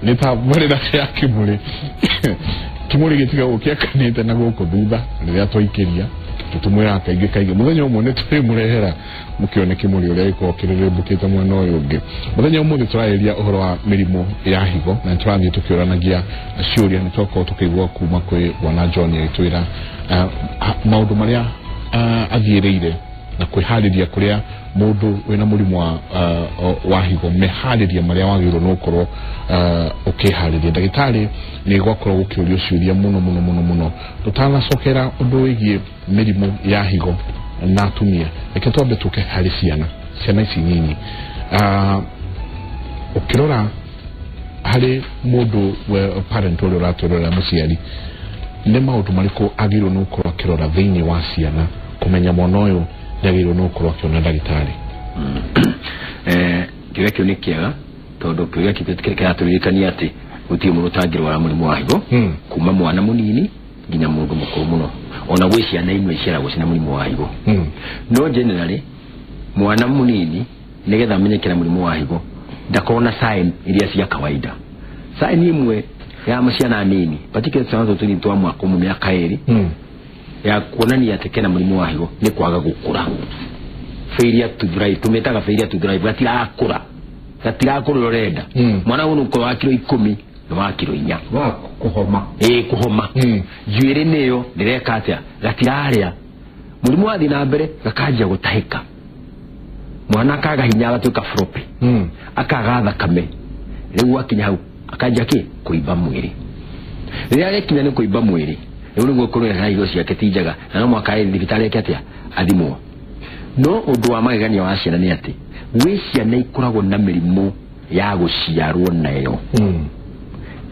Nĩ tabarĩra ya Kĩmũrĩ. Kĩmũrĩ gĩtigagwo kĩakanĩte na gũkũ thutha rĩrĩa twaikĩria tũtũmwĩraga kaingĩ kaingĩ mũthenya ũmwe nĩ tũrĩmũrehera mũkĩone kĩmũrĩ ũrĩa gĩkoragwo kĩrĩrĩmbũkĩte mwena ũyũ ũngĩ. Mũthenya ũmũthĩ tũrarĩria ũhoro wa mĩrimũ ya higo na nĩ tũrathiĩ tũkĩũranagia ciũria. Nĩ twakorwo tũkĩigua kuma kwĩ bwana John agĩtwĩra maũndũ marĩa athiĩrĩire na kwĩharĩria kũrĩa mũndũ wĩna mũrimũ wa higo, meharĩria marĩa wagĩrĩirwo nĩ gũkorwo ũkĩharĩria. Ndagĩtarĩ, nĩ gwakorwo gũkĩũrio ciũria mũno mũno mũno mũno. Tũtanacokera ũndũ wĩgiĩ mĩrimũ ya higo na atumia, reke twambe tũke harĩ ciana, ciana ici nyinyi. Ũkĩrora harĩ mũndũ we parent ũrĩa ũratwĩrorera, mũciari, nĩ maũndũ marĩkũ agĩrĩirwo nĩ gũkorwo akĩrora thĩinĩ wa ciana kũmenya mwana ũyũ nĩ agĩrĩirwo nĩ gũkorwo akĩona ndagĩtarĩ? Kĩũria kĩu nĩ kĩega tondũ kĩũria kĩu kĩratũririkania atĩ gũtirĩ mũndũ ũtangĩrwara mũrimũ wa higo, kuma mwana mũnini nginya mũndũ mũkũrũ mũno. Ona gwĩ ciana imwe iciaragwo ciĩna mũrimũ wa higo. No generally mwana mũnini, nĩgetha amenyeke na mũrimũ wa higo, ndakorwo na sign iria cia kawaida. Sign imwe ya ciana nini, particularly twana tũtũ tũnini twa mwaka ũmwe, mĩaka 2, ya kuonania atĩ kena mũrimũ wa higo nĩ kwaga gũkũra, failure to thrive. Tũmĩtaga failure to thrive. Gatirakũra, gatirakũra ũrĩa ũrenda. Mwana ũyũ nĩ wa kiro 10 nĩ wa kiro 4. Wa kũhoma. Ĩĩ, kũhoma. Njuĩrĩ nĩyo ndĩreka atĩa, gatirarĩa. Mũrimũ wathiĩ na mbere, gakanjia gũtahĩka, mwana akaga hinya, agatuĩka floppy, akaga thakame. Rĩu gwakinya hau akanjia kĩ kũimba mwĩrĩ. Rĩrĩa agĩkinya nĩ kũimba mwĩrĩ, rĩu nĩguo kũrora higo ciake ti njega na no mwaka athiĩ thibitarĩ eke atĩa, athimwo. No ũndũ wa magegania wa ciana nĩ atĩ gwĩ ciana ikoragwo na mĩrimũ ya gũciarwo nayo.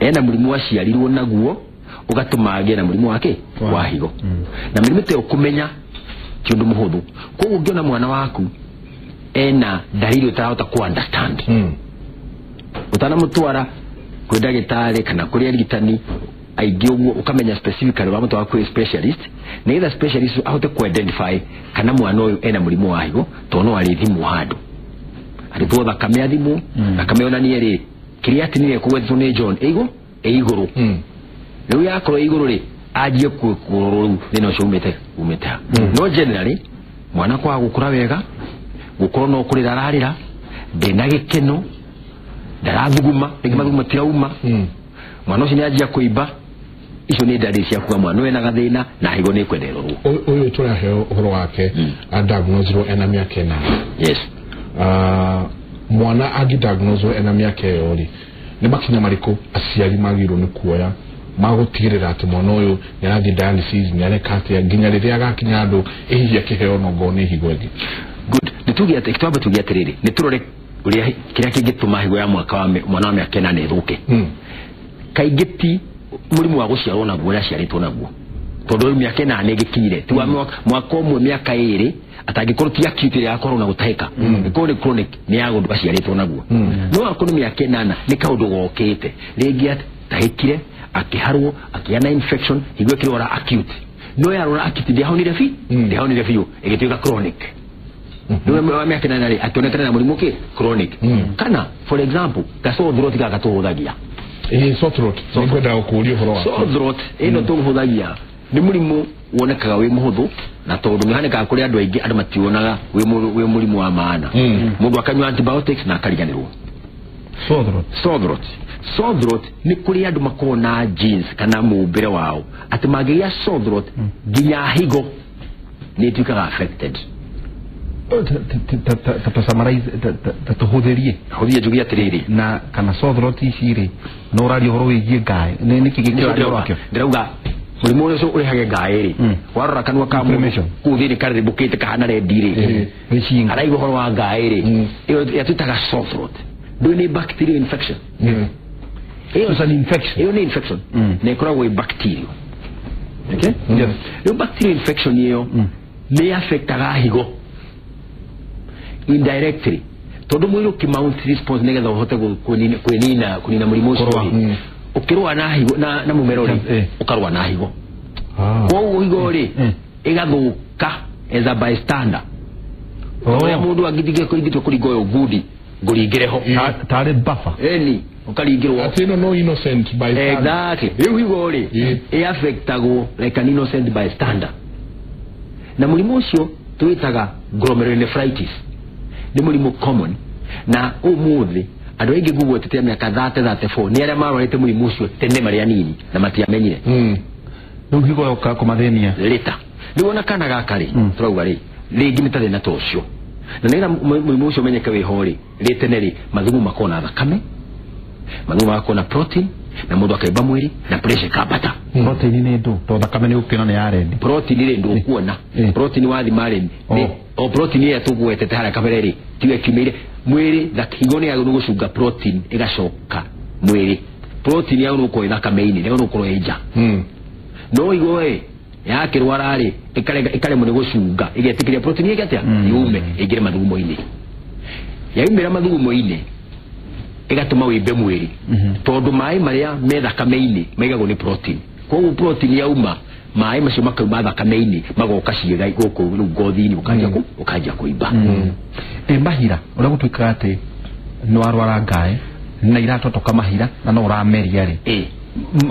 Ena mũrimũ aciarirwo naguo ũgatũma agĩe na mũrimũ wake wa higo. Na mĩrimũ ta ĩyo kũmenya ti ũndũ mũhũthũ. Koguo ũngĩona mwana waku ena dalili ũtarahota ku understand, ũtanamũtwara kwĩ ndagĩtarĩ kana kũrĩ arigitani aingĩ ũguo, ũkamenya specifically ũramũtwara kwĩ specialist, nĩgetha specialist ahote ku identify kana mwana ũyũ ena mũrimũ wa higo, tondũ no arĩthimwo handũ, arutwo thakame, athimwo thakame, onanie rĩ creatinine ĩkũgwetetwo nĩ John ĩigũ ĩ igũrũ. Rĩu yakorwo ĩ igũrũ rĩ, anjie kũrorwo rĩu thĩna ũcio umĩte ha. No generally mwana kwaga gũkũra wega, gũkorwo no kũrĩra ararĩra, ndena gĩkeno, ndarathuguma, rĩngĩ mathugumo tirauma, mwana ũcio nĩ anjia kũimba, icio nĩ ndariri cia kuga mwana ũyũ ena gathĩna na higo nĩ kwenda ĩrorwo. Ũyũ tũraheo ũhoro wake adiagnosirwo ena mĩaka 8. Mwana angĩdiagnoswo ena mĩaka ĩyo rĩ, nĩ makinya marĩkũ aciari magĩrĩirwo nĩ kuoya magũtigĩrĩra atĩ mwana ũyũ nĩ arathiĩ dialysis, nĩ areka atĩa nginya rĩrĩa agakinya andũ ĩ hihi akĩheo nongo nĩ higo ĩngĩ? Good. Nĩ tuge atĩ twambe tuge atĩrĩrĩ, nĩ tũrore ũrĩa kĩrĩa kĩngĩtũma higo ya mwaka wa mwana wa mĩaka 8 ĩthũke. Kaingĩ ti mũrimũ wa gũciarwo naguo ũrĩa aciarĩtwo naguo, tondũ rĩu mĩaka 8 ĩgĩkinyire ti wa mwaka ũmwe, mĩaka 2, atangĩkorwo ti acute ĩrĩa yakorwo na gũtahĩka, ĩkorwo nĩ chronic, nĩ ya ũndũ aciarĩtwo naguo. No akorwo nĩ mĩaka 8, nĩ kaũndũ gokĩte, rĩngĩ atahĩkire, akĩharwo, akĩgĩa na infection, higo ĩkĩrwara acute. No yarwara acute ndĩahonire bi ndĩahonire biũ, ĩgĩtuĩka chronic. Rĩu wa mĩaka 8 rĩ, akĩonekana na mũrimũ kĩ chronic. Kana for example ga sore throat gaka tũhũthagia. Ĩĩ, sore throat, nĩ ngwendaga gũkũũria ũhoro wa Sore throat ĩno tũhũthagia nĩ mũrimũ wonekaga wĩ mũhũthũ, na tondũ nĩ ũhanĩkaga kũrĩ andũ aingĩ, andũ mationaga wĩ mũrimũ wa maana. Mũndũ akanyua antibiotics na akariganĩrwo. Sore throat. Sore throat, sore throat nĩ kũrĩ andũ makoragwo na genes kana mũmbĩre wao atĩ mangĩgĩa sore throat, nginya higo nĩ ĩtuĩkaga affected. Ta summarize, ta tũhũthĩrie. Hũthie njuge atĩrĩrĩ, Na kana sore throat ici rĩ, no ũraria ũhoro wĩgiĩ ngaĩ, nĩ nĩkĩ gĩkĩraria ũhoro wakĩo? Ndĩrauga mũrimũ ũrĩa ũcio ũrehage ngaĩ rĩ, warora kanua ka mũndũ Inflammation. kũu thĩinĩ karĩrĩmbũkĩte kahana rendi rĩ, Gĩcinga. araigua ũhoro wa ngaĩ rĩ, ĩyo yatwĩtaga sore throat. Ndũĩ nĩ bacterial infection ĩyo? It's an infection. Ĩyo nĩ infection na ĩkoragwo ĩ bacterial, okay? Yes. Rĩu bacterial infection ĩyo nĩ affectaga higo indirectly, tondũ mwĩrĩ ũkĩmount response nĩgetha ũhote kwĩnina mũrimũ ũcio Kũrũa. rĩ, ũkĩrũa na higo na mũmero rĩ, ũkarũa na higo. Koguo higo rĩ, ĩgathũka as a bystander. Oh. Ũrĩa mũndũ angĩthiĩ kũringitwo kũringa ũyũ ngundi. Ngũringĩre ho. Tarĩ buffer. Eni ũkaringĩrwo. Atĩ ĩno no innocent bystander. Exactly. Rĩu higo rĩ ĩaffectagwo like an innocent bystander. Na mũrimũ ũcio twĩtaga glomerulonephritis. Nĩ mũrimũ common na ũmũthĩ andũ aingĩ ngũgwetete mĩaka 30 34 nĩ arĩa marwarĩte mũrimũ ũcio tene marĩ anini na matiamenyire. Rĩu higo yoka kũmathĩnia. Leta. Rĩu ona kana gaka rĩ tũrauga rĩ rĩngĩ nĩ ta thĩna ta ũcio. Na nĩgetha mũrimũ ũcio ũmenyeke wĩho rĩ rĩ tene rĩ mathugumo makorwo na thakame, mathugumo magakorwo na protein na mũndũ akaimba mwĩrĩ na pressure ĩkambata. Protein nĩ ndũ to thakame nĩ ũkĩona nĩ ya red. Protein rĩ ndũkuona. Protein wathima rĩ nĩ o protein ĩrĩa tũgwetete harĩa kabere rĩ tiwe kiumĩire mwĩrĩ higo nĩ yagĩrĩirwo gũcunga protein ĩgacoka mwĩrĩ. Protein yagĩrĩirwo gũkorwo ĩ thakame-inĩ, yagĩrĩirwo gũkorwo ĩ nja. No higo ĩ yakĩrwara rĩ ĩkaremwo nĩ gũcunga ĩgetĩkĩria protein ĩke atĩa yume ĩingĩre mathugumo-inĩ. Yaumĩra mathugumo-inĩ ĩgatũma wĩimbe mwĩrĩ tondũ maĩ marĩa me thakame-inĩ maigagwo nĩ protein. Koguo protein yauma maĩ macio makauma thakame-inĩ magoka ciĩga gũkũ rĩu ngothi-inĩ ũkanjia kũimba. Mahira ũrĩa gũtuĩkaga atĩ nĩ warwara ngaĩ na iratotoka mahira na no ũrameria rĩ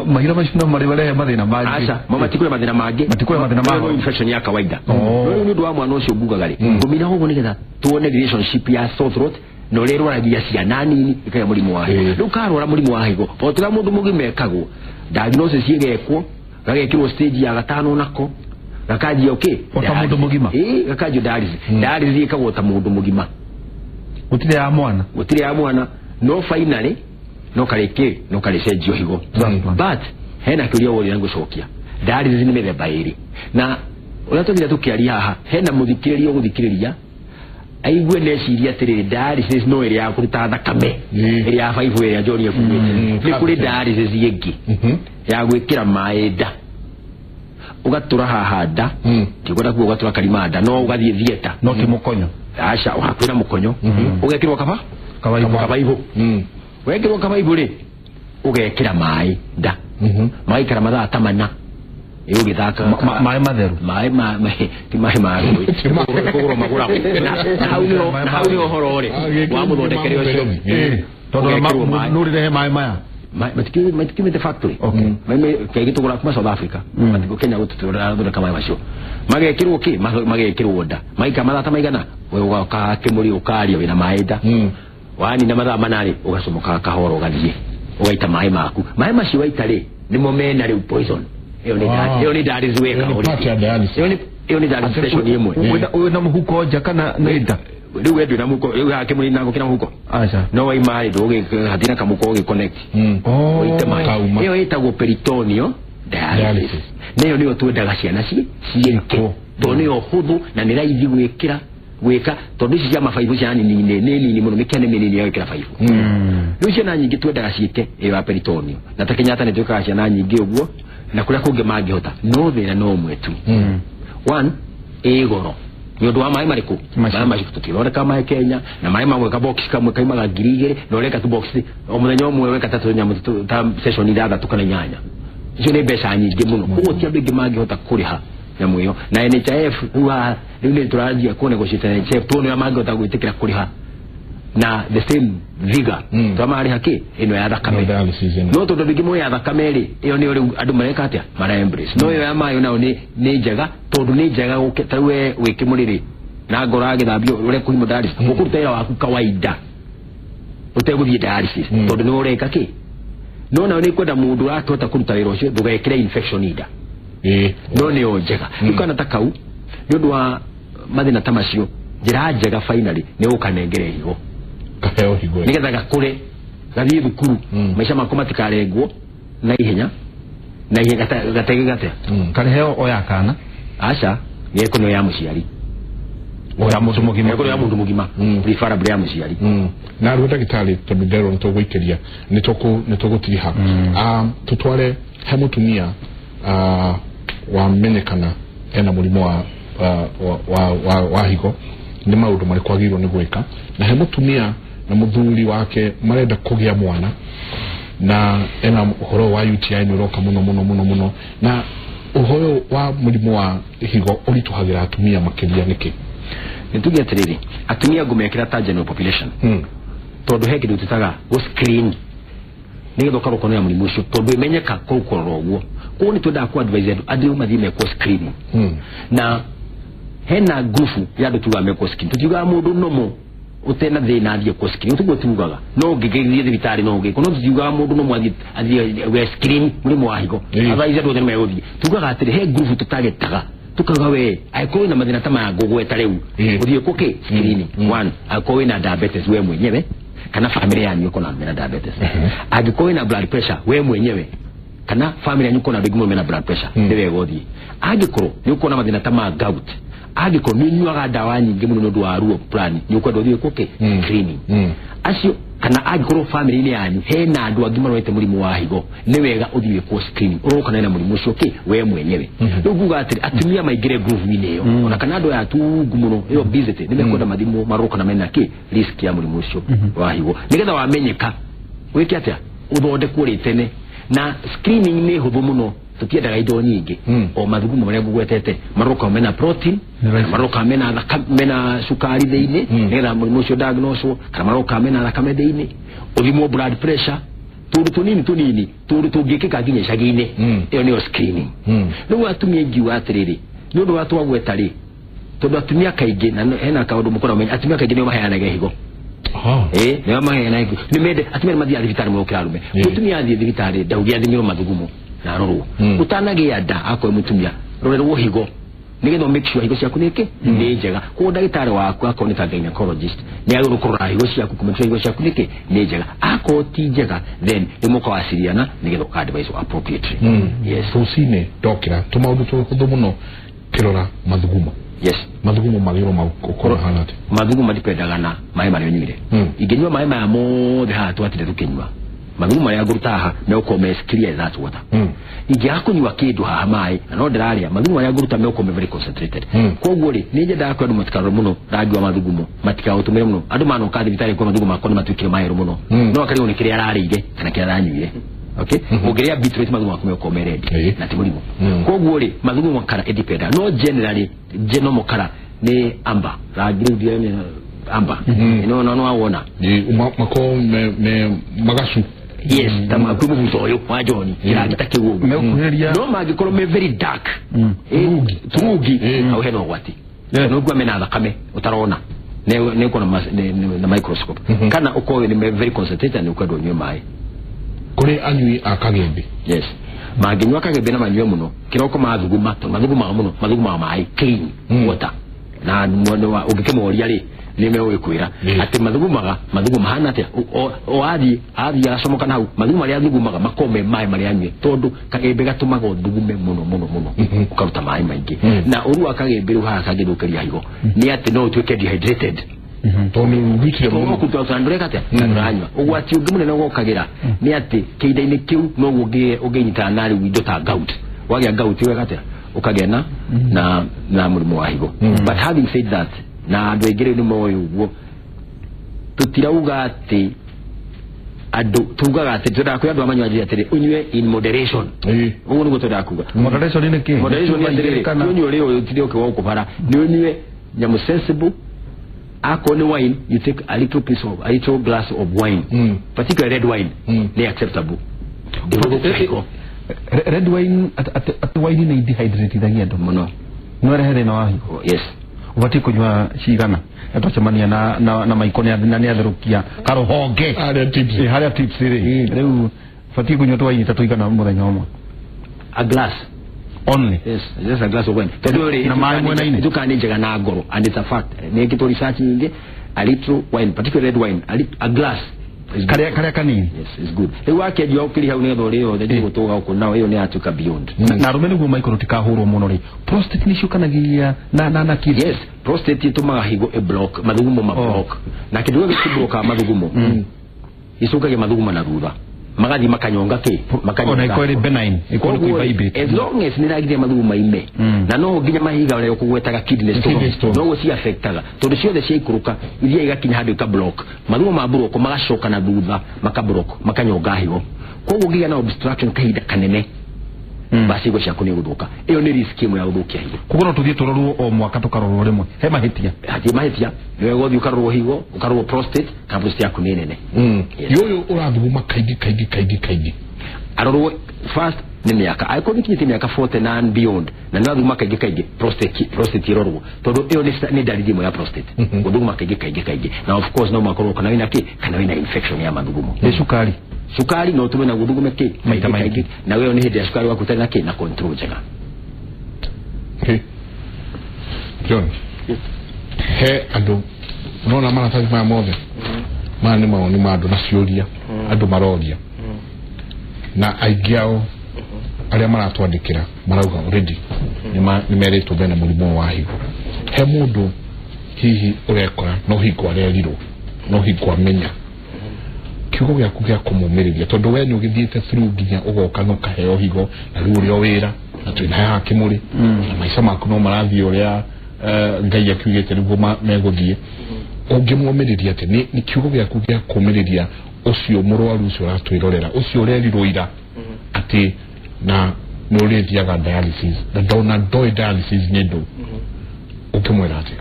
mahira macio no marĩ marehe mathĩna mangĩ. Aca matikũrĩ mathĩna mangĩ. Matikũrĩ mathĩna mangĩ. Infection ya kawaida. No rĩu nĩ ũndũ wa mwana ũcio ngugaga rĩ ngũmina ũguo nĩgetha tuone relationship ya sore throat na ũrĩa ĩrwaragia ciana nini ĩkagĩa mũrimũ wa higo. Rĩu karwara mũrimũ wa higo o ta ũrĩa mũndũ mũgima ekagwo diagnosis ĩgekwo gagekĩrwo stage ya gatano nako gakanjia okay o ta mũndũ mũgima. Gakanjio dialysis. Dialysis ĩkagwo ta mũndũ mũgima. Gũtirĩ ya mwana. Gũtirĩ ya mwana no finally no karĩkĩ no karĩcenjio higo. But hena kĩũria woria ngũcokia. Dialysis nĩ mĩthemba ĩrĩ. Na ũrĩa tũthire tũkĩaria haha hena mũthikĩrĩria ũgũthikĩrĩria aigue neciria atĩrĩrĩ dialysis no ĩrĩa ya kũruta thakame ĩrĩa ya baibũ ĩrĩa John ekuĩte. Nĩ kũrĩ dialysis ĩngĩ ya gwĩkĩra maĩ nda ũgatũra haha nda ndikwenda kuga ũgatũra karima nda no ũgathiĩ theatre no ti mũkonyo. Aca hakuhĩ na mũkonyo ũgekĩrwo kabaibũ. Wekĩrwo kabaibũ rĩ ũgekĩra maĩ nda magaikara mathaa ta mana ĩgũgĩthaka maĩ matheru maĩ ti maĩ ma rũĩ kũgũrwo magũragwo. Na hau nĩ ũhoro rĩ wa mũthondekere ũcio tondũ nũrĩrehe maĩ maya matikiumĩte factory kaingĩ tũgũraga kuma South Africa. Kenya gũtũrathondeka maĩ macio magekĩrwo kĩ magekĩrwo nda magaikara mathaa ta maigana we ũgoka kĩmũrĩ ũkaria wĩna maĩ nda wanina mathaa mana rĩ ũgacomoka kahora ũgathiĩ ũgaita maĩ maku. Maĩ macio waita rĩ nĩmo mena rĩu poison. Ĩyo nĩ dialysis weka ĩyo nĩ dialysis session ĩmwe. Wĩna mũhuko nja kana nĩ nda? Rĩu we ndwĩna mũhuko rĩu haha kĩmũrĩ na gũkĩra mũhuko. Aca. No waima rĩ ndũgĩ hatirĩ na kamũhuko ũgĩ connect. Ũite maĩ. Ĩyo ĩtagwo peritoneal dialysis. Na ĩyo nĩyo twendaga ciana ciĩke tondũ nĩyo hũthũ na nĩ raithi gwĩkĩra gwĩka tondũ ici cia mabaibũ ciana nini nĩ nini mũno mĩkene mĩnini ya gwĩkĩra baibũ. Rĩu ciana nyingĩ twendaga ciĩke ĩyo ya peritoneal na ta Kenyatta nĩ twĩkaga ciana nyingĩ ũguo na kũrĩa kũngĩ mangĩhota no thĩna no ũmwe tu. One ĩ goro nĩ ũndũ wa maĩ marĩkũ maĩ macio tũtithondeka maĩ Kenya na maĩ mamwe ka box kamwe kaimaga 2000 na ũreka tu box o mũthenya ũmwe weka ta tũnyamũ ta session ithathatũ kana inyanya. Icio nĩ mbeca nyingĩ mũno koguo ti andũ aingĩ mangĩhota kũrĩha nyamũ ĩyo. Na NHIF rĩu nĩ tũranjia kũ negotiate na NHIF tuone ũrĩa mangĩhota gwĩtĩkĩra kũrĩha na the same figure twamarĩha kĩ ĩno ya thakame. No tondũ andũ aingĩ moĩ ya thakame rĩ ĩyo nĩyo rĩu andũ mareka atĩa mara embrace. No ĩyo ya maĩ nayo nĩ njega tondũ nĩ njega ta rĩu we wĩ kĩmũrĩ rĩ na ngoro agĩthambio ũrĩa kũhimwo dialysis ũkũruta wĩra waku kawaida ũtegũthiĩ dialysis tondũ nĩ ũreka kĩ. No nayo nĩ kwenda mũndũ ũrakĩhota kũruta wĩra ũcio ndũgekĩre infection nda. No nĩyo njega. Rĩu kana ta kau nĩ ũndũ wa mathĩna ta macio njĩra njega finally nĩ ũkanengere higo kaheo higo nĩgetha gakũre gathiĩ thukuru maica mako matikarengwo na ihenya na ihenya gatege gatea karĩheo o ya kana. Aca gĩekũ nĩyo ya mũciari o ya mũndũ mũgima. Gĩekũ nĩyo ya mũndũ mũgima preferably ya mũciari. Na rĩu ndagĩtarĩ tondũ nderwo nĩ tũgũikĩria nĩ tũgũtiriha tũtware he mũtumia wamenyekana ena mũrimũ wa higo nĩ maũndũ marĩkũ agĩrĩirwo nĩ gwĩka na he mũtumia na mũthuri wake marenda kũgĩa mwana na ena ũhoro wa UTI nĩ ũroka mũno mũno mũno mũno na ũhoro wa mũrimũ wa higo ũritũhagĩra atumia makĩria nĩkĩ? Nĩ tuge atĩrĩrĩ atumia ngũmekĩra ta general population. Tondũ he kĩndũ twĩtaga gũ screen nĩgetha ũkarwo ũkona mũrimũ ũcio tondũ ĩmenyeka kũu kũrora ũguo. Koguo nĩ twendaga ku advise andũ mathiĩ mekwo screening. Na hena ngufu ya andũ tugaga mekwo screen. Tutiugaga mũndũ nomo utena thĩna athiĩ kwa screen tiguo tugaga no ũngĩgĩthiĩ thibitarĩ no ũngĩkwo no tutiugaga mũndũ no mwathiĩ athiĩ we screen mũrimũ wa higo otherwise andũ othe nĩ megũthiĩ. Tugaga atĩrĩ he ngurubu tũtagetaga tukaga we angĩkorwo wĩna mathĩna ta maya ngũgweta rĩu ũthiĩ kũ kĩ screening. One, angĩkorwo wĩna diabetes we mwenyewe kana family yanyu ĩkorwo na mena diabetes, angĩkorwo wĩna blood pressure we mwenyewe kana family yanyu ĩkorwo na andũ aingĩ mũno mena blood pressure nĩ wega ũthiĩ. Angĩkorwo nĩ ũkuona mathĩna ta ma gout, angĩkorwo nĩ ũnyuaga ndawa nyingĩ mũno nĩ ũndũ wa ruo fulani nĩ ũkwenda ũthiĩ kũ kĩ screening acio. Kana angĩkorwo family-inĩ yanyu hena andũ angĩ marwarĩte mũrimũ wa higo nĩ wega ũthiĩ kwa screening ũrorwo kana wĩna mũrimũ ũcio kĩ we mwenyewe. Rĩu nguga atĩrĩ atumia maingĩre groove-inĩ ĩyo ona kana andũ aya tungu mũno ĩyo obesity nĩ mekwenda mathimwo marorwo kana mena kĩ risk ya mũrimũ ũcio wa higo nĩgetha wamenyeka wĩke atĩa ũthondekwo rĩ tene. Na screening nĩ hũthũ mũno, tũtiendaga indo nyingĩ o mathugumo marĩa ngũgwetete maroka mena protein, maroka mena mena cukari thĩinĩ nĩgetha mũrimũ ũcio diagnose, kana maroka mena thakame thĩinĩ ũthimwo blood pressure tũndũ tũnini tũnini tũndũ tũngĩkĩka nginya icagi-inĩ. Ĩyo nĩyo screening. Rĩu atumia ingiuga atĩrĩrĩ nĩ ũndũ wa twagweta rĩ tondũ atumia kaingĩ na hena kaũndũ mũkoragwo menya atumia kaingĩ nĩo maheanaga higo. Nĩo maheanaga higo nĩ mende atumia nĩ mathiaga thibitarĩ mũno gũkĩra arũme. Mũtumia athiĩ thibitarĩ ndauge athimĩrwo mathugumo na arorwo. Ũtanagĩa nda akorwo mũtumia rorerwo higo nĩgetha make sure higo ciaku nĩkĩ nĩ njega. Koguo ndagĩtarĩ waku akorwo nĩ ta gynecologist nĩ agĩrĩirwo kũrora higo ciaku kũ make sure higo ciaku nĩkĩ nĩ njega. Akorwo ti njega then nĩ mũkawaciriana nĩgetha ũka advise appropriately. Yes. Rũcinĩ ndokĩra tũmaũndũ tũhũthũ mũno kĩrora mathugumo. Yes. Mathugumo magĩrĩirwo gũkorwo mahana atĩa? Mathugumo madipendaga na maĩ marĩa ũnyuire. Ingĩnyua maĩ maya mothe haha twatinde tũkĩnyua mathugumo marĩa ngũruta haha megũkorwo me clear as that water. Ingĩaga kũnyua kĩndũ haha maĩ na no ndĩrarĩa mathugumo marĩa ngũruta megũkorwo me very concentrated. Koguo rĩ nĩ nyendaga kwĩ andũ matikarore mũno rangi wa mathugumo matikaũtũmĩre mũno. Andũ manoka thibitarĩ kwa mathugumo makwa nĩ matuĩkire maerũ mũno no akarigwo nĩ kĩrĩa ararĩire kana kĩrĩa aranyuire. Okay, ũngĩrĩa beetroot mathugumo maku megũkorwo me red na ti mũrimũ. Koguo rĩ mathugumo kara ĩdependa no generally normal color nĩ amber rangi rĩu nĩ amber no no no wona makorwo me magacu. Yes, ta maku mũbuto ũyũ wa John kĩrangi ta kĩu ũguo no mangĩkorwo me very dark turungi hau hena ũgwati no ngua mena thakame ũtarona nĩ ũkuona na microscope kana ũkorwo nĩ very concentrated nĩ ũkwenda ũnyue maĩ. Kũrĩ anyui a kagĩmbĩ. Yes, mangĩnyua kagĩmbĩ na manyue mũno kĩroko mathuguma tondũ mathugumaga mũno mathugumaga maĩ clean water na ũngĩkĩmoria rĩ nĩ megũgĩkwĩra atĩ mathugumaga mathugumo mahana atĩa o athiĩ agacomoka na hau mathugumo marĩa athugumaga makorwo me maĩ marĩa anyue tondũ kagĩmbĩ gatũmaga ũthugume mũno mũno mũno ũkaruta maĩ maingĩ. Na ũru wa kagĩmbĩ rĩu haha kangĩthũkĩria higo nĩ atĩ no ũtuĩke dehydrated tondũ nĩ ũrutire mũno kũruta ndũreka atĩa na ndũranyua. Ũgwati ũngĩ mũnene ũgokagĩra nĩ atĩ kĩhinda-inĩ kĩu noguo ũngĩnyitana na rĩu indo ta gout. Wagĩa gout wega atĩa ũkagĩa na mũrimũ wa higo. But having said that na andũ aingĩ rĩu nĩ moĩ ũguo tũtirauga atĩ andũ tugaga atĩ twendaga kwĩra andũ amanyua njĩra atĩrĩ ũnyue in moderation. Ũguo nĩguo twendaga kuga. Moderation nĩ kĩ? Moderation nĩ atĩrĩrĩ nĩ ũnyue ũrĩo ũtinde ũkĩwa gũkũ bara nĩ ũnyue nyamũ sensible. Akorwo nĩ wine you take a little piece of a little glass of wine, particularly red wine nĩ acceptable. Red wine atĩ wine nĩ dehydrate andũ mũno no ĩrehe thĩna wa higo. Yes. Ũbatiĩ kũnyua cigana twacemania na maiko na nĩ atherũkia karũhonge harĩa tips rĩ rĩu ũbatiĩ kũnyua twaini ta tũigana mũthenya ũmwe? A glass only. Yes, just a glass of wine. Tondũ rĩ na maĩ mwena-inĩ nduka nĩ njega na ngoro and it's a fact. Nĩ ĩkĩtwo research nyingĩ a little wine particularly red wine a glass karĩa kanini. Yes, it's good. Rĩu wakĩendia ũkĩrĩ hau nĩgetha ũrĩe yothe ndigũtũga gũkũ nao ĩyo nĩ yatuĩka beyond. Na arũme nĩguo maikoro tikahũrwo mũno rĩ prostate nĩ ciũkanagia na kidney. Yes, prostate ĩtũmaga higo ĩ block mathugumo ma block na kĩndũ gĩothe kĩblokaga mathugumo gĩcũkagia mathugumo na thutha magathiĩ makanyonga kĩ makanyonga ona ĩkorwo ĩrĩ benign ĩkorwo nĩ kũimba imbĩte as long as nĩragiria mathugumo maime na no nginya mahiga ũrĩa ũkũgwetaga kidney stone noguo ci affectaga tondũ ciothe ciaikũrũka ithiaga igakinya handũ ika block mathugumo ma block magacoka na thutha maka block makanyonga higo. Koguo ũngĩgĩa na obstruction kahinda kanene Basi higo ciaku nĩ gũthũka. Ĩyo nĩ risk ĩmwe ya gũthũkia higo. Koguo no tũthiĩ tũrorwo o mwaka tũkarorwo rĩmwe. He mahĩtia. Hatirĩ mahĩtia. Nĩ wega ũthiĩ ũkarorwo higo, ũkarorwo prostate, kana prostate yaku nĩ nene. Yoyo ũrathuguma kaingĩ kaingĩ kaingĩ kaingĩ. Arorwo first nĩ mĩaka. Angĩkorwo nĩkinyĩtie mĩaka 40 and beyond na nĩ ũrathuguma kaingĩ kaingĩ, prostate ĩrorwo. Tondũ ĩyo nĩ ndariri ĩmwe ya prostate. Gũthuguma kaingĩ kaingĩ kaingĩ. Na of course no makorwo kana wĩna kĩ, kana wĩna infection ya mathugumo. Nĩ cukari. Cukari no ũtũme na gũthugume kĩ maita maingĩ. Na wewe nĩ hĩndĩ ya cukari waku ũtarĩ na kĩ na control njega. Okay. John. He andũ nona maratathi maya mothe. Maya nĩ mawoni ma andũ na ciũria andũ maroria. Na aingĩ ao arĩa maratwandĩkĩra marauga already nĩ merĩtwo mena mũrimũ wa higo. He mũndũ hihi ũrekora no hingo arerirwo, no hingo amenya. Kiugo gĩaku gĩa kũmũmĩrĩria tondũ we nĩ ũgĩthiĩte through nginya ũgoka na ũkaheo higo na rĩu ũrĩ o wĩra na twĩna haha kĩmũrĩ na maica maku no marathiĩ ũrĩa Ngai akiugĩte nĩguo megũthiĩ. Ũngĩmũmĩrĩria atĩ nĩ kiugo gĩaku gĩa kũmĩrĩria ũcio mũrwaru ũcio ũratwĩrorera ũcio ũrerirwo ira atĩ na nĩ ũrĩthiaga dialysis na ndona ndoĩ dialysis nĩ ndũ, ũngĩmwĩra atĩ?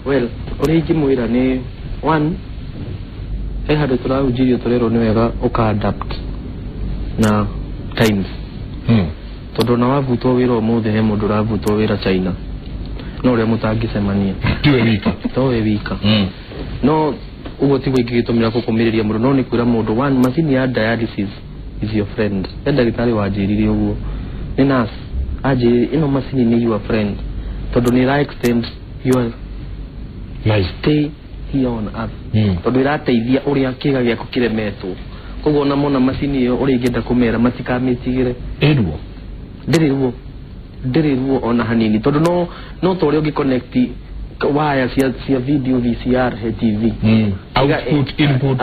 Well, ũrĩa ingĩmwĩra nĩ one, he handũ tũrahunjirio tũrerwo nĩ wega ũka adapt na times. Tondũ ona wabutwo wĩra ũmũthĩ he mũndũ ũrabutwo wĩra China no ũrĩa mũtangĩcemania. Tiwe wika. Towe wika. No ũguo tiguo ingĩgĩtũmĩra gũkũmĩrĩria mũndũ, no nĩ kwĩra mũndũ one, macini ya dialysis is your friend. He ndagĩtarĩ wanjĩrire ũguo, nĩ nurse anjĩrire ĩno macini nĩ your friend tondũ nĩ ĩra extend your life stay here on earth. Tondũ ĩrateithia ũrĩa kĩga gĩaku kĩremetwo. Koguo ona mona macini ĩyo ũrĩa ingĩenda kũmera matikamĩtigĩre. Ĩruo? Ndĩrĩ ruo. Ndĩrĩ ruo ona hanini tondũ no ta ũrĩa ũngĩ waya cia video VCR he TV. Output input.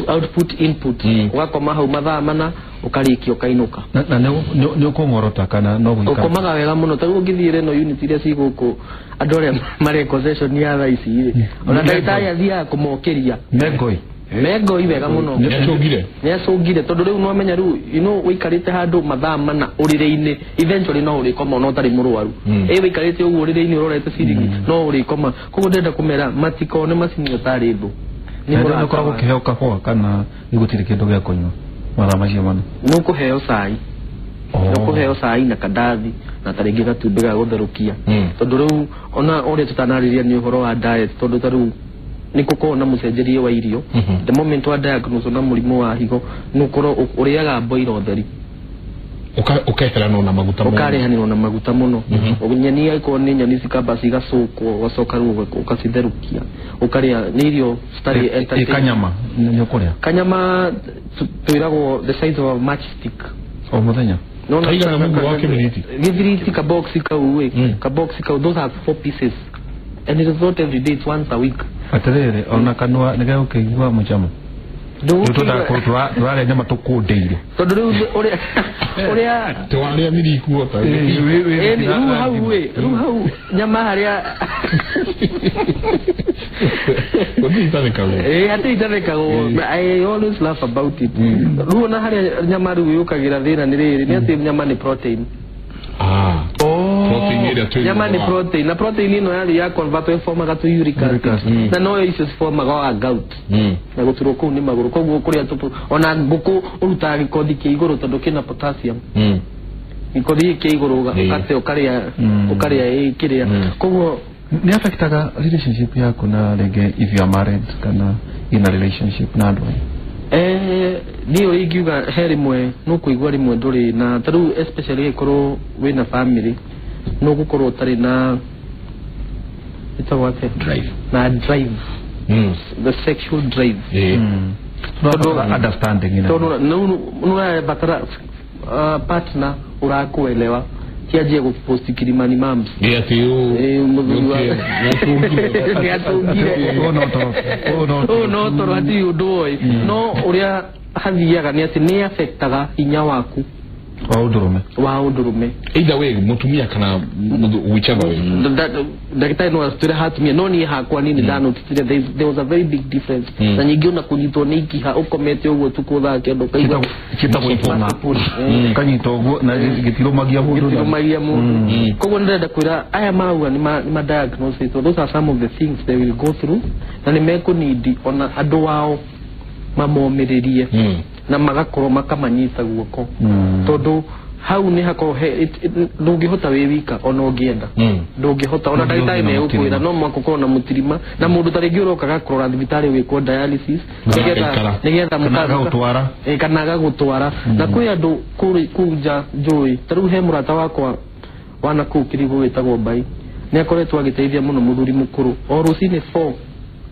Output input. Ũgakoma hau mathaa mana ũkarĩkia ũkainũka. Na nĩ ũkũng'orota kana no gũikara? Ũkomaga wega mũno. Ta rĩu ũngĩthiĩ reno unit iria ci gũkũ andũ arĩa mareka session ya thaa ici rĩ, ona ndagĩtarĩ athiaga kũmokĩria. Mengoi. Mengoi wega mũno. Nĩacũngire? Nĩacũngire tondũ rĩu no amenya rĩu you know ũikarĩte handũ mathaa mana ũrĩrĩ-inĩ eventually no ũrĩkoma ona ũtarĩ mũrwaru. Ĩ ũikarĩte ũguo ũrĩrĩ-inĩ ũrorete ciringi no ũrĩkoma. Koguo ndĩrenda kũmera matikone macini ĩyo tarĩ thũ. Nĩ ũkoragwo ũkĩheo kahũa kana nĩ gũtirĩ kĩndũ gĩa kũnyua mathaa macio mana? Nĩ ũkũheo cai. Nĩ ũkũheo cai na kandathi na ta rĩngĩ gatumbĩ ga gũtherũkia. Tondũ rĩu ona ũrĩa tũtanarĩria nĩ ũhoro wa diet tondũ ta rĩu nĩ gũkorwo na mũcenjerie wa irio. The moment wa diagnose na mũrimũ wa higo nĩ ũkorwo ũrĩaga mboiro theri. Ũkeheranwo na maguta mũno. Ũkarehanĩrwo na maguta mũno. Nyeni angĩkorwo nĩ nyeni cikamba cigacũkwo ũgacoka rĩu ũgacitherũkia ũkarĩa nĩ irio citarĩ entertaining. Kanyama nĩ ũkũrĩa? Kanyama twĩragwo the size of a matchstick. O mũthenya? Kaigana mungu wa kĩbiriti? Gĩbiriti kaboxi kau ĩ, kaboxi kau, those are 4 pieces and it is not every day, it's once a week. Atĩrĩrĩ ona kanua nĩgegũkĩigua mũcamo? Tũrarĩa nyama tũkũndĩire. Tondũ rĩu ũrĩa ũrĩa tũwarĩa mĩriku ota. Rĩu hau ĩ, rĩu hau nyama harĩa gũtirĩ itathekagwo. Hatirĩ itathekagwo. I always laugh about it. Rĩu ona harĩa nyama rĩu yũkagĩra thĩna nĩ rĩrĩ, nĩ atĩ nyama nĩ protein. Protein ĩrĩa twĩ nyama nĩ protein na protein ĩno yarĩ ya convert ĩformaga tũ uric acid na no icio ciformaga wa gout na gũturwo kũu nĩ magũrũ. Koguo kũrĩa tũpũ ona ngũkũ ũrutaga gĩkothi kĩa igũrũ tondũ kĩna potassium. Gĩkothi gĩkĩ kĩa igũrũ ũgate ũkarĩa ũkarĩa kĩrĩa. Koguo nĩ affectaga relationship yaku na rĩngĩ if you are married kana in a relationship na andũ aya? Niĩ ũrĩa ingiuga he rĩmwe nũkũigua rĩmwe ndũrĩ na ta rĩu especially ĩkorwo wĩna family nũgũkorwo ũtarĩ na ĩtagwo atĩa? Drive. Na drive. The sexual drive. Tondũ understanding ina. Tondũ nĩũrabatara partner ũrakuelewa kianjie gũpost Kilimani Moms. Ĩ atĩ Mũthuri wa nĩatũngire. Ũũ no toro hatirĩ ũndũ oĩ. No ũrĩa hathiaga nĩ atĩ nĩ affectaga hinya waku Wa ũndũrũme. Either way mutumia kana whichever way. Ndagĩtarĩ no atwĩre hatumia no niĩ hakwa niĩ nĩndanotitire there was a very big difference. Na nyingĩ ona kũnyitwo nĩ ikiha ũkomete ũguo tukũ thaa kenda ũkaigua Chitagwo ipona. Kanyita ũguo na gĩtirumagia mũndũ. Gĩtirumagia mũndũ. Koguo nĩndĩrenda kwĩra aya marauga nĩ ma diagnosis, so those are some of the things they will go through na nĩ mekũnidi ona andũ ao mamomĩrĩrie na magakorwo makamanyita guoko tondu hau nĩ hakorwo he ndũngĩhota wĩ wika ona ũngĩenda ndũngĩhota ona ndagĩtarĩ megũkwĩra no mũhaka ũkorwo na mũtirima na mũndũ ta rĩngĩ ũrokaga kũrora thibitarĩ gwĩkwo dialysis nĩgetha agagũtwara kana agagũtwara na kwĩ andũ kũu nja njũĩ ta rĩu he mũrata wakwa wana kũu Kĩrigũ wĩtagwo Mbai nĩ akoretwo agĩteithia mũno mũthuri mũkũrũ o rũcinĩ 4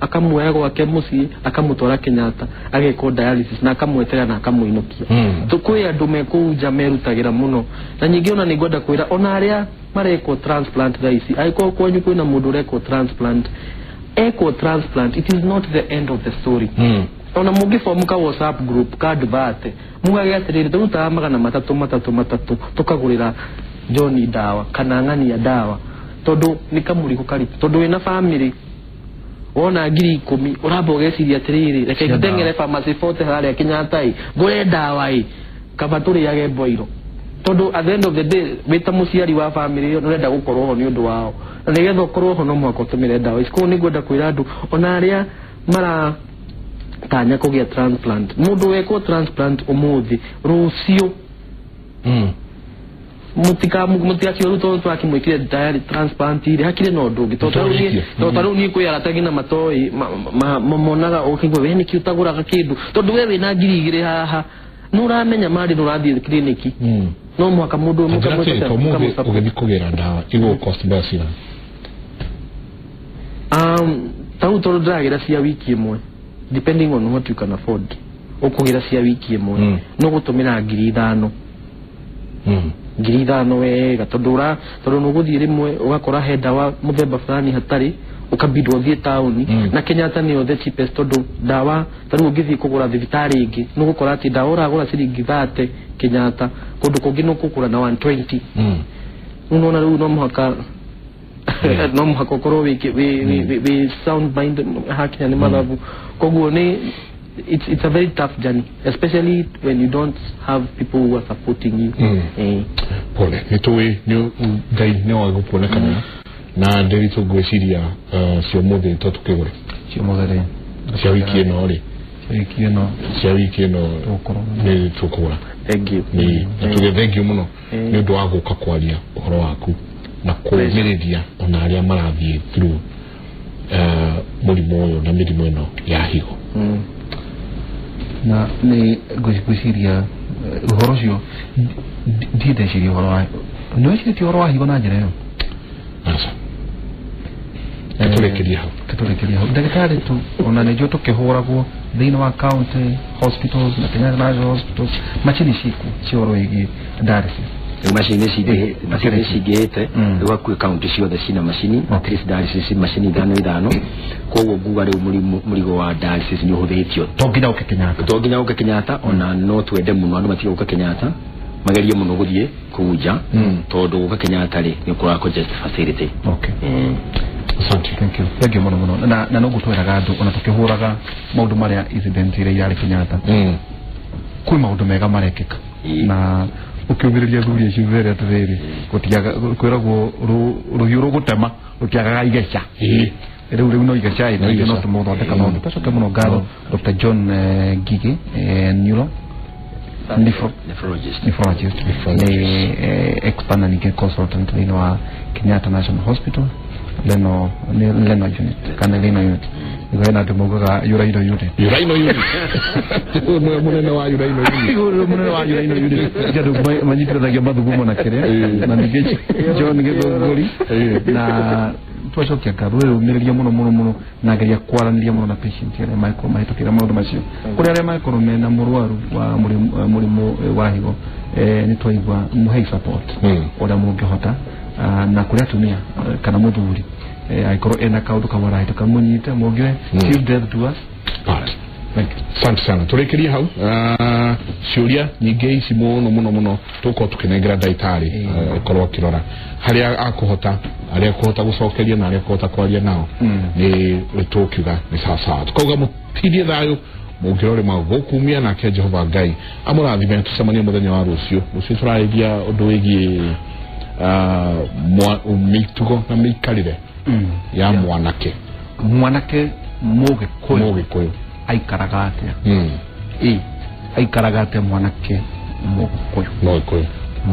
akamuoya gwake mũciĩ akamũtwara Kenyatta agekwo dialysis na akamweterera na akamũinũkia. Kwĩ andũ me kũu nja merutagĩra mũno na nyingĩ ona nĩ ngwenda kwĩra ona arĩa marekwo transplant thaa ici angĩkorwo kwanyu kwĩna mũndũ ũrekwo transplant ekwo transplant it is not the end of the story. Ona mũngĩbomu ka WhatsApp group ka Ndubate mugage atĩrĩrĩ tũrutaga 300 300 tũkagũrĩra John ndawa kana ng'ania ndawa tondũ nĩ kamũrigo karitũ tondũ wĩna family wona 10,000 ũramba ũgeciria atĩrĩrĩ reke ngĩteng'ere pharmacy 40 harĩa Kenyatta ĩ ngũre ndawa ĩ kaba tũrĩage mboiro tondũ at the end of the day wĩ ta mũciari wa family ĩyo nĩũrenda gũkorwo ho nĩ ũndũ wao na nĩgetha ũkorwo ho no mũhaka ũtũmĩre ndawa ici. Koguo nĩngwenda kwĩra andũ ona arĩa maratanya kũgĩa transplant mũndũ wekwo transplant ũmũthĩ rũciũ mũtigakiũru tondũ twakĩmwĩkire transplant rĩ hakirĩ na ũndũ ũngĩ tondũ ta rĩu niĩ kwĩ arata nginya matoĩ monaga ũkĩigua we nĩkĩ ũtagũraga kĩndũ tondũ we wĩna 2,000 haha nĩ ũramenya marĩ nĩ ũrathiĩ kiriniki no mũhaka mũndũ ũmũthĩ ũgĩthiĩ kũgĩra ndawa igũ cost mbeca cigana? Ta rĩu tondũ ndĩragĩra cia wiki ĩmwe depending on what you can afford ũkũgĩra cia wiki ĩmwe no gũtũmĩra 5,000 5,000 wega tondũ tondũ nũgũthiĩ rĩmwe ũgakora he ndawa mũthemba fulani hatarĩ ũkabindwo ũthiĩ taũni na Kenyatta nĩyo the cheapest tondũ ndawa ta rĩu ũngĩthiĩ kũgũra thibitarĩ ĩngĩ nĩũgũkora atĩ ndawa ũragũra ciringi 30 Kenyatta kũndũ kũngĩ nĩũkũgũra na 120. Rĩu nĩwona rĩu no mũhaka no mũhaka ũkorwo wĩ sound mind hakinya nĩ mathabu koguo nĩ it's a very tough journey, especially when you don't have people who are supporting you. Pole, nĩ Ngai nĩ wa gũkuonekana na ndĩritũ ngwĩciria cia ũmũthĩ to tũkĩgũre cia ũmũthĩ rĩ cia wiki ĩno rĩ cia wiki ĩno nĩ tũkũgũra. Thank you. Na tuge thank you mũno nĩ ũndũ wa gũka kwaria ũhoro waku na kũũmĩrĩria ona arĩa marathiĩ through mũrimũ ũyũ na mĩrimũ ĩno ya higo. Na nĩ ngwĩciria ũhoro ũcio ndiendeciria ũhoro wa nĩ wĩcirĩtie ũhoro wa higo na njĩra ĩyo? Aca. Tũtũrĩkĩrie hau. Tũtũrĩkĩrie hau. Ndagĩtarĩ tu ona nĩ njũĩ tũkĩhũragwo thĩinĩ wa county hospitals na Kenyatta National Hospitals macini ciku cia ũhoro wĩgiĩ dialysis. Rĩu macini cingĩhĩte rĩu hakuhĩ county ciothe cina macini at least dialysis macini 5 koguo nguga rĩu mũrigo wa dialysis nĩ ũhũthĩtio to nginya ũke Kenyatta to nginya ũke Kenyatta ona no twende mũno andũ matige gũka Kenyatta magerie mũno gũthiĩ kũu nja tondũ gũka Kenyatta rĩ nĩ ũkoraga congested facility. Okay. Asante. Thank you. Thank you mũno mũno na no gũtwĩraga andũ ona tũkĩhũraga maũndũ marĩa incident iria irarĩ Kenyatta kwĩ maũndũ mega marekĩka na ukiumĩrĩria thuri acio mbere atĩrĩrĩ gũtiaga kwĩragwo rũhiũ rũgũtema rũtiagaga igeca rĩu no igeca ĩ no tũmũthondeka maũndũ tũcoke mũno ngatho Dr. John Ngigĩ neuro nephrologist nĩ expert na ningĩ consultant thĩinĩ wa Kenyatta National Hospital Leno unit kana Leno unit nĩguo hena andũ maugaga Uraino unit Uraino unit nĩwe mũnene wa Uraino unit mũnene wa Uraino unit andũ manyitithagia mathugumo na kĩrĩa na ningĩ John Gĩthũngũri na twacokia ngatho wĩyũmĩrĩria mũno mũno mũno na geria kwaranĩria mũno na patient arĩa mangĩkorwo mahĩtũkĩra maũndũ macio kũrĩ arĩa mangĩkorwo mena mũrwaru wa mũrimũ wa higo nĩ twaigua mũhei support ũrĩa mũngĩhota na kũrĩ atumia kana mũthuri angĩkorwo ena kaũndũ kamwe arahĩtũka mũnyite mũngĩre till death do us part. Thank you. Asante sana. Tũrĩkĩrie hau. Ciũria nyingĩ ici mũno mũno mũno tũgũkorwo tũkĩnengera ndagĩtarĩ ĩkorwo akĩrora harĩa akũhota, arĩa akũhota gũcokeria na arĩa akũhota kwaria nao nĩ tũkiuga nĩ sawasawa. Tukauga mũtindie thayũ mũngĩrorĩma gũkumia nake Jehova Ngai amũrathime. Tũcemanie mũthenya wa rũciũ. Rũciũ tũrarĩria ũndũ wĩgiĩ mĩtugo na mĩikarĩre ya mwanake Mwanake mũgĩkũyũ mũgĩkũyũ aikaraga atĩa? Aikaraga atĩa mwanake mũgĩkũyũ? Mũgĩkũyũ.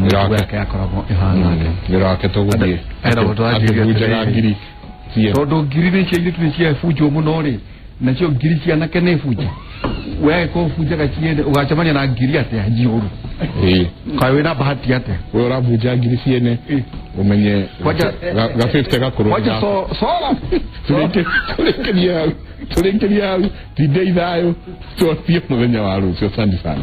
Mĩtugo yake yakoragwo ĩhana atĩa? Wĩra wake tũgũthiĩ Enda gũtũra njĩre akĩbunjaga atĩrĩrĩ. ngiri cie. Tondũ ngiri nĩ cia airĩtu nĩ ciabunjwo mũno rĩ, nacio ngiri cia anake nĩ bunje. We ko bunjaga ciene ũgacemania na ngiri atĩa njihũru? Kaĩ wĩna bahati atĩa? We ũrabunja ngiri ciene ũmenye ga 50 gakũrũ. Kwanja sola. Tũrĩkĩrie hau, tũrĩkĩrie hau. Tindei thayũ, tũthiĩ mũthenya wa rũciũ. Asante sana.